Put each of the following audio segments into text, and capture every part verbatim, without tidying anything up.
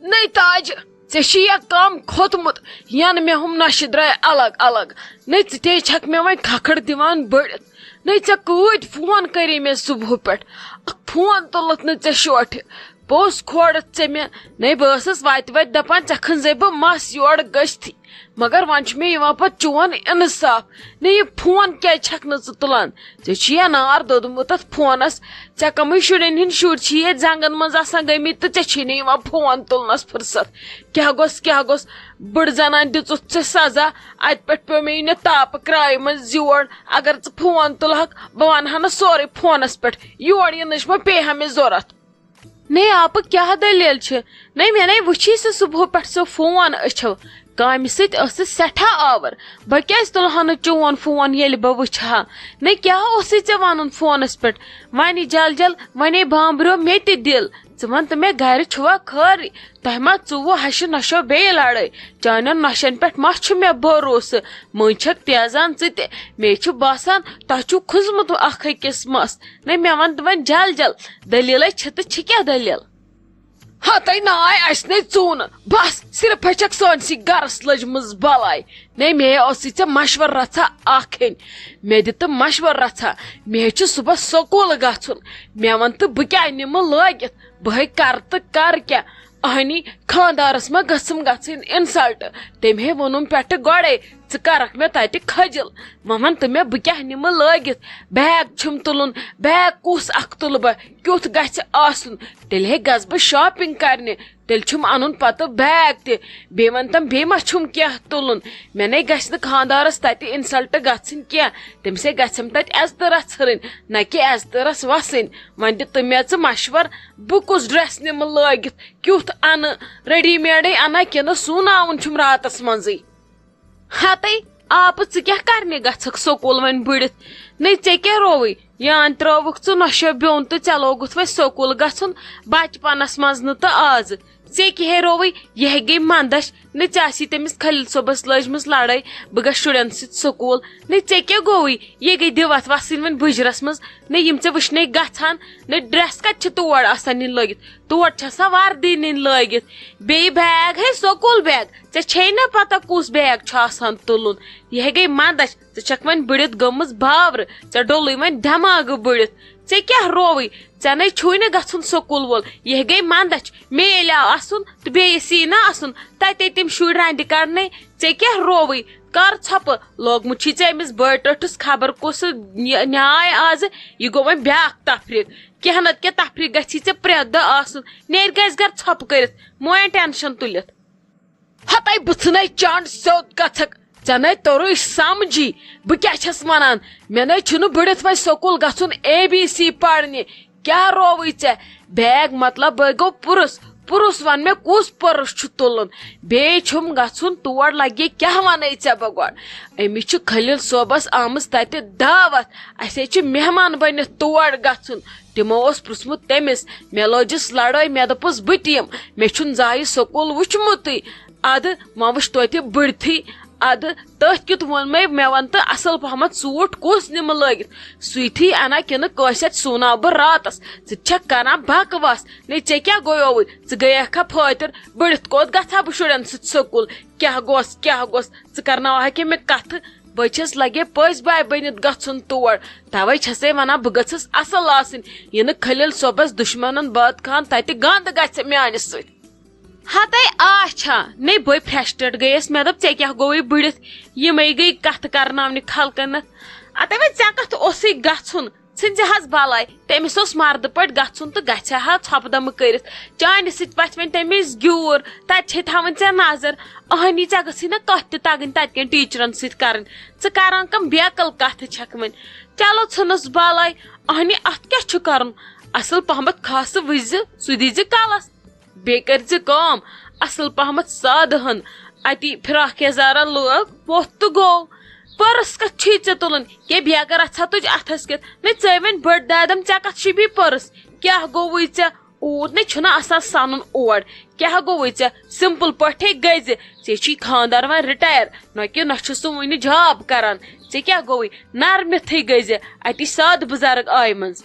نٔے تاج، ژےٚ چھُے یا کم کھوٚتمُت، ینہٕ مےٚ ہُم نۄشہِ درٛاے الگ الگ۔ نٔے ژٕ تے چھکھ مےٚ وۄنۍ کھکھٕر دِوان بٔڑِتھ۔ نٔے ژےٚ کۭتۍ فون کٔرے مےٚ صبحہٕ پٮ۪ٹھ، اکھ فون تُلُتھ نہٕ ژےٚ شوٹھِ۔ پوٚز کھولُتھ ژےٚ مےٚ۔ نٔے بہٕ ٲسٕس وتہِ وتہِ دپان ژےٚ کھنزے بہٕ مس یورٕ گٔژھتھٕے، مگر وۄنۍ چھُ مےٚ یِوان پتہٕ چون انصاف۔ نٔے یہِ فون کیازِ چھکھ نہٕ ژٕ تُلان؟ ژےٚ چھُے یا نار دوٚدمُت اتھ فونس۔ ژےٚ کمٕے شُرٮ۪ن ہٕنٛدۍ شُرۍ چھِ ییٚتہِ زنٛگن منٛز آسان گٔمٕتۍ تہٕ ژےٚ چھے نہٕ یِوان فون تُلنس فرصت۔ کیٛاہ گوٚژھ، کیٛاہ گوٚژھ؟ بٕڑ زنانہِ دِژٕتھ ژےٚ سزا۔ اتہِ پٮ۪ٹھ پیوٚو مےٚ یہِ نہٕ تاپہٕ کرایہِ منٛز زیور۔ اگر ژٕ فون تُلہکھ، بہٕ ونہٕ ہا نہٕ سورُے فونس پٮ۪ٹھ۔ یور یِنٕچ ما پیٚیہِ ہا مےٚ ضروٗرت۔ نے آپہٕ، کیٛاہ دٔلیٖل چھِ؟ نے، مےٚ نے وٕچھی سُہ صُبحہٕ پٮ۪ٹھ سُہ فون أچھو۔ کامہِ سۭتۍ ٲسٕس سٮ۪ٹھاہ آوٕر۔ بہٕ کیٛازِ تُلہٕ ہا نہٕ چون فون ییٚلہِ بہٕ وٕچھٕ ہا؟ نے، کیٛاہ اوسُے ژےٚ وَنُن فونَس پٮ۪ٹھ؟ وَنے جل جل، وَنے بامبریو مےٚ تہِ دِل۔ ژٕ وَن تہٕ مےٚ، گَرِ چھُوا خٲرٕے؟ تۄہہِ ما ژوٗوٕ ہَشہِ نۄشو بیٚیہِ لَڑٲے؟ چانٮ۪ن نۄشَن پٮ۪ٹھ ما چھُ مےٚ بھروسہٕ؟ مٔنٛزۍ چھَکھ تیزان ژٕ تہِ۔ مےٚ چھُ باسان، تۄہہِ چھُو کھُنٛزمُت اَکھ أکِس مَس۔ نے، مےٚ وَن تہٕ وۄنۍ جل جل، دٔلیٖلَے چھِ تہٕ چھِ کیٛاہ دٔلیٖل؟ ہتے ناے، اسہِ نے ژوٗ نہٕ۔ بس، صرف ہے چھکھ سٲنسٕے گرس لٔجمٕژ بلاے۔ نے، مے ٲسٕے ژےٚ مشور رژھا اکھ ہیٚنۍ۔ مےٚ دِ تہٕ مشور رژھا۔ مے چھُ صبحس سکوٗل گژھُن۔ مےٚ وَن تہٕ بہٕ کیٛاہ نِمہٕ لٲگِتھ؟ بہٕ ہے کرٕ تہٕ کرٕ کیٛاہ؟ اہنی خاندارس ما گٔژھٕم گژھٕنۍ insult؟ تٔمۍ ہے ووٚنُم پٮ۪ٹھٕ گۄڈے، ژٕ کرکھ مےٚ تتہِ خجل۔ وۄنۍ وَن تہٕ مےٚ، بہٕ کیٛاہ نِمہٕ لٲگِتھ؟ بیگ چھُم تُلُن، بیگ کُس اکھ تُلہٕ بہٕ؟ کیُتھ گژھِ آسُن؟ تیٚلہِ ہے گژھٕ بہٕ shopping کرنہِ، تیٚلہِ چھُم اَنُن پتہٕ بیگ تہِ۔ بیٚیہِ وَن تَم، بیٚیہِ ما چھُم کینٛہہ تُلُن؟ مےٚ نے گژھِ نہٕ خاندارَس تَتہِ insult گژھٕنۍ کینٛہہ۔ تٔمِس ہے گژھٮ۪م تَتہِ عزتہٕ رَژھ ہٕرٕنۍ، نہ کہِ عزتہٕ رَژھ وَسٕنۍ۔ وۄنۍ دِ تہٕ مےٚ ژٕ مَشوَر، بہٕ کُس dress نِمہٕ لٲگِتھ، کیُتھ اَنہٕ؟ ready made اَنا کِنہٕ سُوناوُن چھُم راتَس منٛزٕے؟ ہتے آپہٕ، ژٕ کیٛاہ کرنہِ گژھکھ سکوٗل وۄنۍ بٔڑِتھ؟ نے، ژےٚ کیٛاہ رووٕے؟ یان ترٲوٕکھ ژٕ نۄشو بیوٚن تہٕ ژےٚ لوگُتھ وۄنۍ سکوٗل گژھُن، بچپنس منٛز نہٕ تہٕ آزٕ۔ ژےٚ کیٛاہ ہے رووٕے؟ یہِ ہے گٔے مندچھ۔ نہ، ژےٚ آسی تٔمِس خلیل صٲبس لٲجمٕژ لڑٲے، بہٕ گژھٕ شُرٮ۪ن سۭتۍ سکوٗل۔ نہ، ژےٚ کیٛاہ گوٚوٕے؟ یہِ گٔے دِوتھ وسٕنۍ وۄنۍ بٕجرس منٛز۔ نہ، یِم ژےٚ وٕچھنے گژھان، نہ، dress کتہِ چھِ تور آسان نِنۍ لٲگِتھ؟ تور چھِ آسان وردی نِنۍ لٲگِتھ، بیٚیہِ بیگ ہے سکوٗل بیگ۔ ژےٚ چھے نہ پتہ کُس بیگ چھُ آسان تُلُن؟ یہِ ہے گٔے مندچھ، ژٕ چھکھ وۄنۍ بٔڑِتھ گٔمٕژ باورٕ، ژےٚ ڈوٚلُے وۄنۍ دٮ۪ماغہٕ بٔڑِتھ۔ ژےٚ کیٛاہ رووٕے؟ ژےٚ نے چھُے نہٕ گژھُن سکوٗل وول، یہِ ہے گٔے مندچھ۔ مےٚ ییٚلہِ آو اَسُن تہٕ بیٚیِس یی نہ اَسُن، تَتے تِم شُرۍ رَنٛڈِ کَڑنے۔ ژےٚ کیٛاہ رووٕے؟ کر ژھۄپہٕ؟ لوگمُت چھُے ژےٚ أمِس بٲے ٹٲٹھِس خبر کُس نہِ-، نیاے آزٕ، یہِ گوٚو وۄنۍ بیٛاکھ تفریٖق۔ کینٛہہ نتہٕ کینٛہہ تفریٖق گژھی ژےٚ پرٛٮ۪تھ دۄہ آسُن۔ نیرِ گژھِ گرٕ ژھۄپہٕ کٔرِتھ، مۄیَن tension تُلِتھ۔ ہتے بہٕ ژھٕنے چنڈ سیوٚد گژھکھ، ژےٚ نے توٚرُے سمجھی بہٕ کیٛاہ چھَس وَنان۔ مےٚ نے چھُنہٕ بٔڑِتھ وۄنۍ سکوٗل گژھُن اے بی سی پرنہِ۔ کیٛاہ رووُے ژےٚ؟ بیگ مطلب بہٕ گوٚو پُرُس، پُرُس وَن مےٚ کُس پٔرٕس چھُ تُلُن؟ بیٚیہِ چھُم گژھُن تور، لگے کیٛاہ وَنَے ژےٚ بہٕ گۄڈٕ؟ أمِس چھِ خلیل صٲبَس آمٕژ تَتہِ دعوت، اَسے چھُ مہمان بٔنِتھ تور گژھُن۔ تِمو اوس پرٛژھمُت تٔمِس، مےٚ لٲجِس لڑٲے، مےٚ دوٚپُس بہٕ تہِ یِمہٕ، مےٚ چھُنہٕ زانٛہہ یہِ سکوٗل وُچھمُتٕے۔ اَدٕ وۄنۍ وٕچھ توتہِ بٔڑتھٕے، اَدٕ تٔتھۍ کیُتھ ووٚن مےٚ، مےٚ وَن تہٕ اَصٕل پَہمَتھ سوٗٹ کُس نِمہٕ لٲگِتھ، سُے تھی اَنا کِنہٕ کٲنٛسہِ اَتھِ سُوناو بہٕ راتَس؟ ژٕ تہِ چھَکھ کَران بکواس۔ نے، ژےٚ کیٛاہ گوٚیووُے؟ ژٕ گٔیَکھا پھٲتِر؟ بٔڑِتھ کوٚت گژھٕ ہا بہٕ شُرٮ۪ن سۭتۍ سکوٗل؟ کیٛاہ گوٚژھ، کیٛاہ گوٚژھ؟ ژٕ کَرناوہَکھ مےٚ کَتھٕ؟ بہٕ چھَس لگے پٔزۍ بایہِ بٔنِتھ گژھُن تور۔ توے چھسے ونان بہٕ گٔژھٕس اصل آسٕنۍ، یہِ نہٕ خلیل صٲبس دُشمنن بٲتخان تتہِ گنٛد گژھِ میانہِ سۭتۍ۔ ہتے آچھا، نے بٔے فرسٹریٹ گٔیس، مےٚ دوٚپ ژےٚ کیٛاہ گوٚوُے بٔڑِتھ، یِمے گٔے کتھٕ کرناونہِ خلقن۔ اتے وۄنۍ ژےٚ کتھ اوسُے گژھُن، ژھٕنزِ حظ بلاے، تٔمِس اوس مردٕ پٲٹھۍ گژھُن تہٕ گژھِ ہا ژھۄپہٕ دمہٕ کٔرِتھ، چانہِ سۭتۍ پتھِ وۄنۍ تٔمِس گیوٗر، تتہِ چھے تھاوٕنۍ ژےٚ نظر۔ اہنی ژےٚ گٔژھی نہ کتھ تہِ تگٕنۍ تتہِ کٮ۪ن ٹیچرن سۭتۍ کرٕنۍ۔ ژٕ کران کم بیکل کتھٕ چھکھ وۄنۍ؟ چلو ژھٕنُس بلاے، اہنی اتھ کیٛاہ چھُ کرُن؟ اصل پہمتھ کھاسہٕ وٕزِ، سُہ دیٖزِ کلس۔ بیٚیہِ کٔرزِ کٲم، اصل پہمتھ سادٕ ہن اتی فراک یزارا لٲگ، ووٚتھ تہٕ گوٚو۔ پٔرٕس کتھ چھُے ژےٚ تُلُن؟ کیٛاہ بیگہ رژھا تُج اتھس کٮ۪تھ؟ مےٚ ژٲے وۄنۍ بٔڑ دادم، ژےٚ کتھ چھُے بیٚیہِ پٔرٕس؟ کیٛاہ گوٚوُے ژےٚ؟ اوٗت نے چھُنہٕ آسان سنُن اور۔ کیٛاہ گوٚوُے ژےٚ؟ سمپل پٲٹھے گٔے زِ ژےٚ چھُے خاندار وۄنۍ رِٹایر، نہ کہِ نہ چھُ سُہ وُنہِ جاب کران۔ ژےٚ کیٛاہ گوٚوُے؟ نرمِتھٕے گٔے زِ اتی سادٕ بُزرگ آیہِ منٛز۔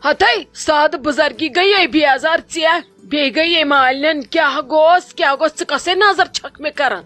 ہتے، سادٕ بُزرگی گٔیے بیزار ژےٚ، بیٚیہِ گٔیے مالِنٮ۪ن۔ کیٛاہ گوٚوس، کیٛاہ گوٚوس؟ ژٕ کۄسٕے نظر چھکھ مےٚ کران؟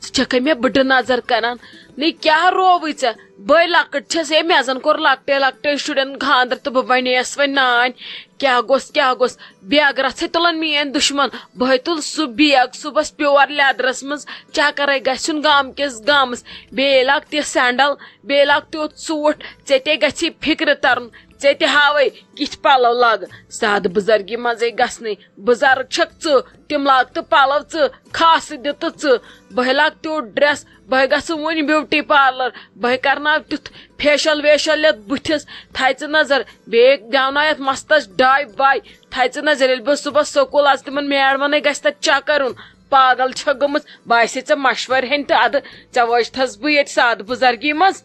ژٕ چھکھے مےٚ بٕڈٕ نظر کران؟ نٔے کیٛاہ رووٕے ژےٚ؟ بٔے لۄکٕٹ چھَس، ہے، مےٚ زَن کوٚر لۄکٹے لۄکٹے شُرٮ۪ن خانٛدر تہٕ بہٕ بَنییَس وۄنۍ نانۍ۔ کیٛاہ گوٚژھ، کیٛاہ گوٚژھ؟ بیگہٕ رَژھے تُلَن میٛٲنۍ دُشمَن۔ بہٕ ہے تُلہٕ سُہ بیگ صُبحَس پیور لیدرَس منٛز، چکرے گژھُن گامہٕ کِس گامَس۔ بیٚیہِ لاگ تِژھ سینڈل، بیٚیہِ لاگ تیُتھ سوٗٹ، ژےٚ تہِ گژھی فِکرِ تَرُن۔ ژےٚ تہِ ہاوَے کِتھۍ پَلو لاگہٕ۔ سادٕ بُزرگی منٛزٕے گژھنٕے۔ بُزرٕگ چھَکھ ژٕ، تِم لاگ تہٕ پَلو ژٕ، خاصہٕ دِ تہٕ ژٕ۔ بہٕ ہے لاگ تیُتھ ڈرٛیس، بہٕ ہے گژھٕ وُنۍ بیوٹی پارلر، بہٕ ہے کرناو تیُتھ فیشل ویشل یتھ بٕتھِس۔ تھایہِ ژٕ نظر، بیٚیہِ دیاوناو یتھ مستس ڈاے واے۔ تھایہِ ژٕ نظر، ییٚلہِ بہٕ صُبحس سکوٗل آسہٕ، تِمن میڈمنے گژھِ تتہِ چکر یُن۔ پاگل چھےٚ گٔمٕژ، باسے ژےٚ مشورٕ ہیٚنۍ تہٕ ادٕ ژےٚ وٲجتھس بہٕ ییٚتہِ سادٕ بُزرگی منٛز۔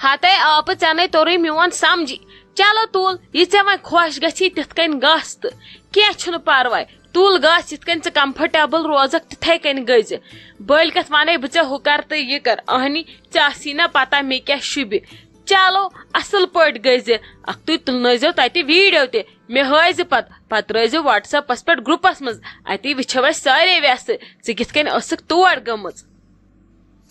ہتے آپہٕ، ژےٚ نے توٚرُے میون سمجھی۔ چلو تُل، یہِ ژےٚ وۄنۍ خۄش گژھی تِتھ کٔنۍ گژھ تہٕ کینٛہہ چھُنہٕ پرواے۔ تُل گژھ، یِتھ کٔنۍ ژٕ comfortable روزکھ تِتھے کٔنۍ گٔژھزِ۔ بٔلۍ کتھ ونے بہٕ ژےٚ ہُہ کر تہٕ یہِ کر، اہنی، ژےٚ آسی نہ پتہ مےٚ کیٛاہ شوٗبہِ۔ چلو، اصل پٲٹھۍ گٔژھزِ۔ اکھتُے تُلنٲیزیو تتہِ video تہِ، مےٚ ہٲیزِ پتہٕ، پتہٕ ترٲیزِ WhatsApp-س پٮ۪ٹھ group-س منٛز، اتی وٕچھو أسۍ سارے ویسہٕ ژٕ کِتھ کٔنۍ ٲسٕکھ تور گٔمٕژ۔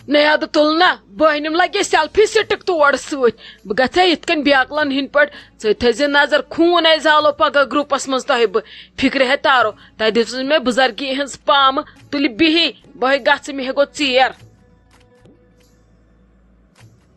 نے ادٕ تُل نا، بہٕ أنِم لگے selfie stick تور سۭتۍ۔ بہٕ گژھے یِتھ کٔنۍ بیکلن ہٕنٛدۍ پٲٹھۍ۔ ژٕ تھٲیزِ نظر، خوٗن ہے زالو پگاہ group-س منٛز تۄہہِ بہٕ۔ فِکرِ ہے تارو، تۄہہِ دِژٕس مےٚ بُزرگی ہٕنٛز پامہٕ، تُلہِ بِہی، بہٕ ہے گژھٕ، مےٚ ہے گوٚو ژیر۔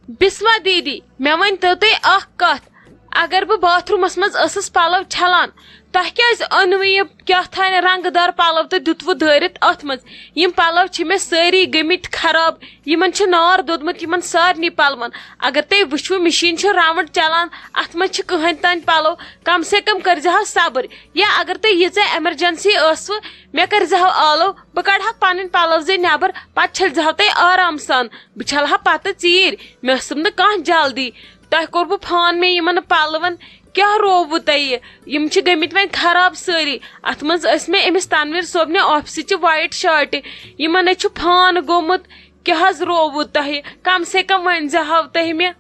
بسما دیدی، مےٚ ؤنۍ تو تُہۍ اکھ کتھ، اگر بہٕ باتھ روٗمس منٛز ٲسٕس پلو چھلان، تۄہہِ کیٛازِ أنوٕ یہِ کیٛاہ تھانۍ رنٛگہٕ دار پلو تہٕ دیُتوٕ دٲرِتھ اتھ منٛز؟ یِم پلو چھِ مےٚ سٲری گٔمٕتۍ خراب، یِمن چھُ نار دوٚدمُت یِمن سارنٕے پلون۔ اگر تُہۍ وٕچھِو، مِشیٖن چھِ round چلان، اتھ منٛز چھِ کٕہٕنۍ تانۍ پلو۔ کم سے کم کٔرزِ ہاو صبر، یا اگر تۄہہِ ییٖژاہ emergency ٲسوٕ، مےٚ کٔرزِ ہاو آلو، بہٕ کڑٕ ہاکھ پنٕنۍ پلو زِ نٮ۪بر، پتہٕ چھٔلزِ ہاو تُہۍ آرام سان۔ بہٕ چھلہٕ ہا پتہٕ ژیٖرۍ، مےٚ ٲسٕم نہٕ کانٛہہ جلدی۔ تۄہہِ کوٚروٕ فون مےٚ یِمن پلون، کیٛاہ رووٕ تۄہہِ؟ یِم چھِ گٔمٕتۍ وۄنۍ خراب سٲری۔ اتھ منٛز ٲسۍ مےٚ أمِس تنویر صٲبنہِ آفسٕچہِ white shirt، یِمن ہے چھُ فون گوٚمُت۔ کیٛاہ حظ رووٕ تۄہہِ؟ کم سے کم ؤنۍ زِ ہاو تُہۍ مےٚ۔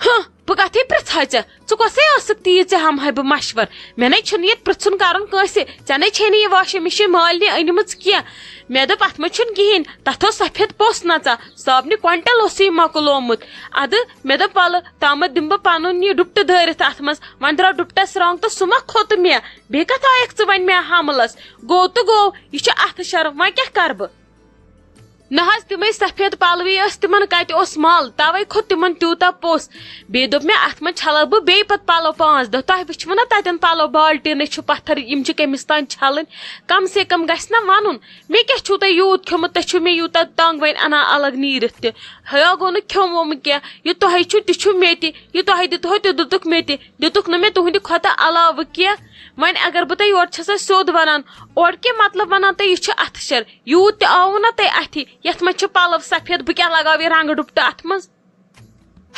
ہہ، بہٕ کتھٕے پرژھا ژےٚ؟ ژٕ کۄسٕے ٲسٕکھ تیٖژ ژےٚ ہمہٕ ہا بہٕ مشور؟ مےٚ نے چھُنہٕ ییٚتہِ پرژھُن کرُن کٲنٛسہِ۔ ژےٚ نے چھے نہٕ یہِ washing machine مٲلنہِ أنمٕژ کینٛہہ۔ مےٚ دوٚپ، اتھ منٛز چھُنہٕ کِہیٖنۍ، تتھ اوس سفید پوٚس نژان، صابنہِ quintal اوسُے مۄکلومُت۔ ادٕ مےٚ دوٚپ، ولہٕ، تامتھ دِمہٕ بہٕ پنُن یہِ ڈُپٹہٕ دٲرِتھ اتھ منٛز۔ وۄنۍ درٛاو ڈُپٹس رنٛگ تہٕ سُہ ما کھوٚت مےٚ؟ بیٚیہِ کتھ آیکھ ژٕ وۄنۍ مےٚ حملس؟ گوٚو تہٕ گوٚو، یہِ چھُ اتھٕ شرم، وۄنۍ کیٛاہ کرٕ بہٕ؟ نہ حظ، تِمے سفید پلوٕے ٲسۍ، تِمن کتہِ اوس مل، توے کھوٚت تِمن تیوٗتاہ پوٚس۔ بیٚیہِ دوٚپ مےٚ، اتھ منٛز چھلکھ بہٕ بیٚیہِ پتہٕ پلو پانٛژھ دۄہ۔ تۄہہِ وٕچھوٕ نا تتٮ۪ن پلو، بالٹیٖنٕے چھُ پتھر، یِم چھِ کٔمِس تام چھلٕنۍ؟ کم سے کم گژھِ نا ونُن، مےٚ کیٛاہ چھُو تۄہہِ یوٗت کھیوٚمُت، تُہۍ چھِو مےٚ یوٗتاہ تنٛگ وۄنۍ انان الگ نیٖرِتھ تہِ؟ ہیا گوٚو نہٕ کھیوٚم ووٚم کینٛہہ، یہِ تۄہہِ چھُو تہِ چھُو مےٚ تہِ، یہِ تۄہہِ دِتہو تہِ دِتُکھ مےٚ تہِ، دِتُکھ نہٕ مےٚ تُہنٛدِ کھۄتہٕ علاوٕ کینٛہہ۔ وۄنۍ اگر بہٕ تۄہہِ یورٕ چھسو سیوٚد ونان، اورٕ کیٛاہ مطلب ونان تۄہہِ، یہِ چھُ اتھٕ شر، یوٗت تہِ آوٕ نا تۄہہِ اتھِ، یتھ منٛز چھِ پلو سفید، بہٕ کیٛاہ لگاو یہِ رنٛگہٕ ڈُپٹہٕ اتھ منٛز؟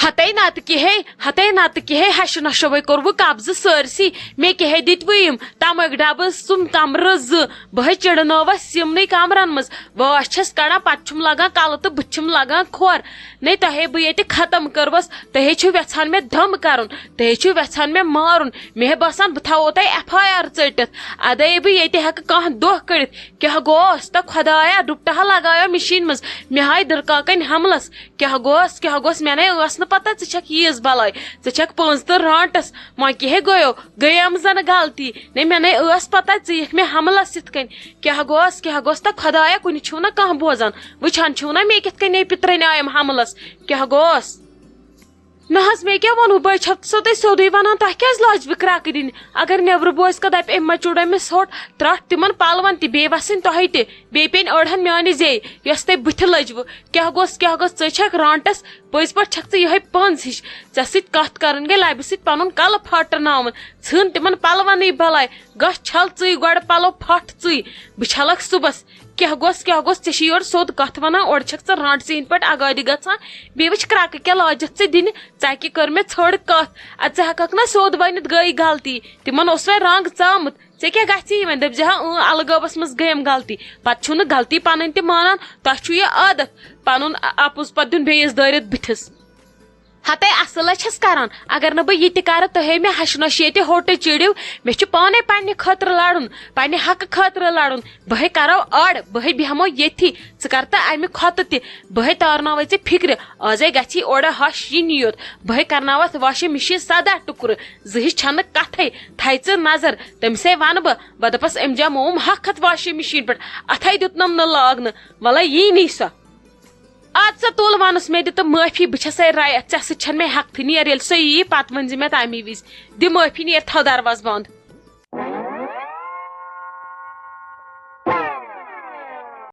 ہتے نتہٕ کِہے، ہتے نتہٕ کِہے، ہشہِ نۄشوے کوٚروٕ قبضہٕ سٲرسٕے۔ مےٚ کِہے دِتوٕ یِم تمٲکۍ ڈبہٕ، سُم کمرٕ زٕ۔ بہٕ ہے چِڑنٲوس یِمنٕے کمرن منٛز۔ واش چھس کڑان، پتہٕ چھُم لگان کلہٕ تہٕ بٕتھِ چھُم لگان کھۄر۔ نے تۄہے بہٕ ییٚتہِ ختم کٔروس، تُہے چھِو یژھان مےٚ دم کرُن، تُہے چھِو یژھان مےٚ مارُن۔ مےٚ ہے باسان بہٕ تھاوو تۄہہِ ایف آی آر ژٔٹِتھ۔ ادے بہٕ ییٚتہِ ہٮ۪کہٕ کانٛہہ دۄہ کٔڑِتھ۔ کیٛاہ گوس تہٕ خۄدایا، ڈُپٹہٕ ہا لگایو مِشیٖن منٛز، مےٚ ہاے دٕرکاکَنۍ حملس۔ کیٛاہ گوس، کیٛاہ گوس، مےٚ نے ٲس نہٕ پتہ ژٕ چھکھ ییٖژ بلاے، ژٕ چھکھ پٲنٛژھ تہٕ رانٛٹس۔ وۄنۍ کیٛاہ گوٚیو، گٔیَم زن غلطی۔ نے مےٚ نے ٲس پتہ ژٕ یِکھ مےٚ حملس یِتھ کٔنۍ۔ کیٛاہ گوس، کیٛاہ گوس تہٕ خۄدایا، کُنہِ چھِو نہ کانٛہہ بوزان، وٕچھان چھِو نہ مےٚ کِتھ کٔنۍ نے پِترَنۍ آیَم حملس۔ کیٛاہ گوس؟ نہ حظ، مےٚ کیٛاہ ووٚنوٕ؟ بہٕ چھَس سو تۄہہِ سیوٚدُے وَنان، تۄہہِ کیٛازِ لاجہِ بہٕ کرٛاکہٕ دِنہِ؟ اگر نیٚبرٕ بوزِ کانٛہہ دَپہِ، أمۍ ما چُڑ أمِس ژھوٚٹ، ترٛٹھ تِمَن پَلوَن تہِ، بیٚیہِ وَسٕنۍ تۄہہِ تہِ، بیٚیہِ پیٚنۍ أڑہَن میٛانہِ زیٚیہِ، یۄس تۄہہِ بٕتھِ لٔجوٕ۔ کیٛاہ گوٚژھ، کیٛاہ گوٚژھ؟ ژٕ چھَکھ رانٛٹَس، پٔزۍ پٲٹھۍ چھَکھ ژٕ یِہوٚے پٔنٛز ہِش۔ ژےٚ سۭتۍ کَتھ کَرٕنۍ گٔے لَبہِ سۭتۍ پَنُن کَلہٕ پھاٹناوُن۔ ژھٕن تِمَن پَلوَنٕے بَلاے، گژھ چھَل ژٕے گۄڈٕ پَلو پھَٹھ ژٕے، بہٕ چھَلَکھ صُبحَس۔ کیٛاہ گوٚژھ، کیٛاہ گوٚژھ؟ ژےٚ چھِ یورٕ سیوٚد کَتھ وَنان، اورٕ چھَکھ ژٕ رانٛٹسٕے ہِنٛدۍ پٲٹھۍ اَگادِ گژھان۔ بیٚیہِ وٕچھ کرٛکہٕ کیٛاہ لاجَتھ ژےٚ دِنہِ، ژَکہِ کٔر مےٚ ژھٔڑ کَتھ۔ اَدٕ ژٕ ہٮ۪کَکھ نہ سیوٚد ؤنِتھ گٔے غلطی، تِمَن اوس وۄنۍ رنٛگ ژامُت، ژےٚ کیٛاہ گژھی وۄنۍ؟ دٔپۍ زِ ہا، اۭں، الگٲبَس منٛز گٔیم غلطی۔ پَتہٕ چھُو نہٕ غلطی پَنٕنۍ تہِ مانان، تۄہہِ چھُو یہِ عادت پَنُن اَپُز پَتہٕ دیُن بیٚیِس دٲرِتھ بٕتھِس۔ ہتے اصل چھس کران، اگر نہٕ بہٕ یہِ تہِ کرٕ، تُہۍ مےٚ ہشہِ نۄشہِ ییٚتہِ ہوٚٹہٕ چیٖڑِو۔ مےٚ چھُ پانے پننہِ خٲطرٕ لڑُن، پننہِ حقہٕ خٲطرٕ لڑُن۔ بہے کرو اڑ، بہے بیہمو ییٚتھی۔ ژٕ کر تہٕ امہِ کھۄتہٕ تہِ، بہے تارناوے ژےٚ فکرِ۔ آزے گژھی اورٕ ہش یِنی یوت، بہے کرناوتھ واشنگ مشین سداہ ٹُکرٕ۔ زٕہِچ چھنہٕ کتھے، تھاے ژٕ نظر۔ تٔمسے ونہٕ بہٕ، بہٕ دپس، أمۍ جا موم حق اتھ واشنگ مشین پٮ۪ٹھ، اتھے دیُتنم نہٕ لاگنہٕ، ولے یی نی سۄ۔ اد سا تُل، ونُس مےٚ دِ تہٕ معٲفی، بہٕ چھسے رایت، ژےٚ سۭتۍ چھنہٕ مےٚ ہٮ۪کتھٕے۔ نیر، ییٚلہِ سۄ ییہِ، پتہٕ ؤنۍ زِ مےٚ تمی وِزِ۔ دِ معٲفی، نیر، تھاو دروازٕ بنٛد۔